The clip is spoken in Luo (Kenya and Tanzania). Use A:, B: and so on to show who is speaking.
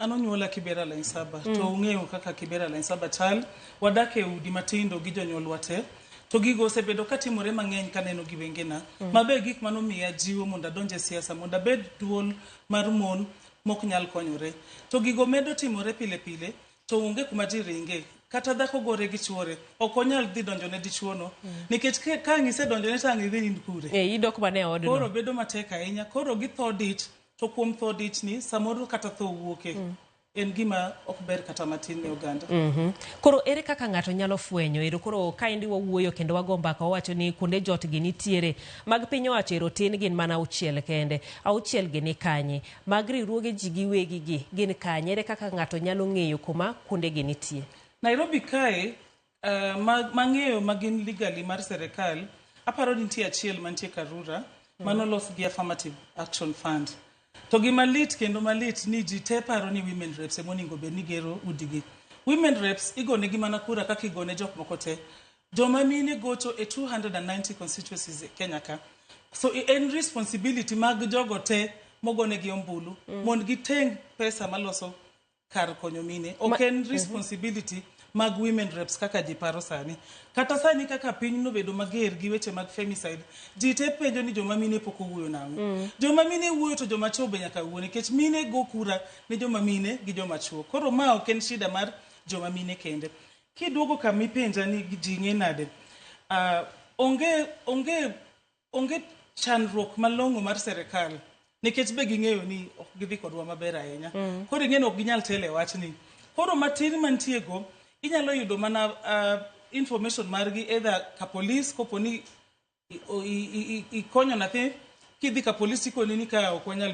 A: An onyuola Kibera Line 7 to ung'eyo kaka Kibera Line 7 chal. Wadak e udi matindo gi jonyuolwa te. To gigo osebedo katimore mang'eny kaneno gi wengena. Mabe gik manomiya jiwo mondo adonj e siasa, mondo abed duol mar mon mok nyal konyore. To gigo medo timore pile pile to onge kuma ji ringe. Kata dhako gore gi chuore, ok onyal dhi donjo ne dichuono. Nikech ka ang' isedonjone to ang' idhi nind kure.
B: Eh, idok mana e odno.
A: Koro bedo matek ahinya. Koro githo dich, to kuom tho dich ni samoro kata tho wuoke. En gima ok ber kata matin ne oganda.
B: Koro ere kaka ng'ato nyalo fwenyo ero koro kaendi wawuoyo kendo wago mbaka wawacho ni kuonde jot gi nitiere mag piny owacho ero tin gin mana auchiel kende. Auchiel gi ni kanye? Mag riwruoge ji giwegi gi gin kanye? Ere kaka ng'ato nyalo ng'eyo kuma kuonde gi nitie?
A: Nairobi kae mang'eyo ma gin legally mar serikal, aparo ni nitie achiel mantie Karura, mano los gi Affirmative Action Fund. To gima lit kendo malit ni ji te paro ni women reps ema onego bed ni gero udigi. Women reps igonegi mana kura kaka igone jok moko te. Joma mine gocho e 290 constituencies e Kenya ka. So en responsibility mag jogo te mogonegi ombulu mondo giteng pesa maloso kar konyo mine. Ok en responsibility mag women reps kaka ji paro sani. Kata sani kaka piny nobedo mager gi weche mag femicide, ji te penjo ni joma mine pok owuoyo nang'o. Joma mine wuoyo to joma chuo be nyaka wuo nikech mine go kura ne joma mine gi joma chuo. Koro ma ok en shida mar joma mine kende. Kiduogo kama ipenja ni ji ng'e nade, onge chandruok malong'o mar serikal nikech be ging'eyo ni ok gidhi kodwa maber ahinya. Koro ing'e ni ok ginyal telo e wachni. Koro matin mantie go, inyalo yudo mana information margi either ka police kopo ni ikonyo nyathi kidhi ka police ikoni ni ka ok wanyal.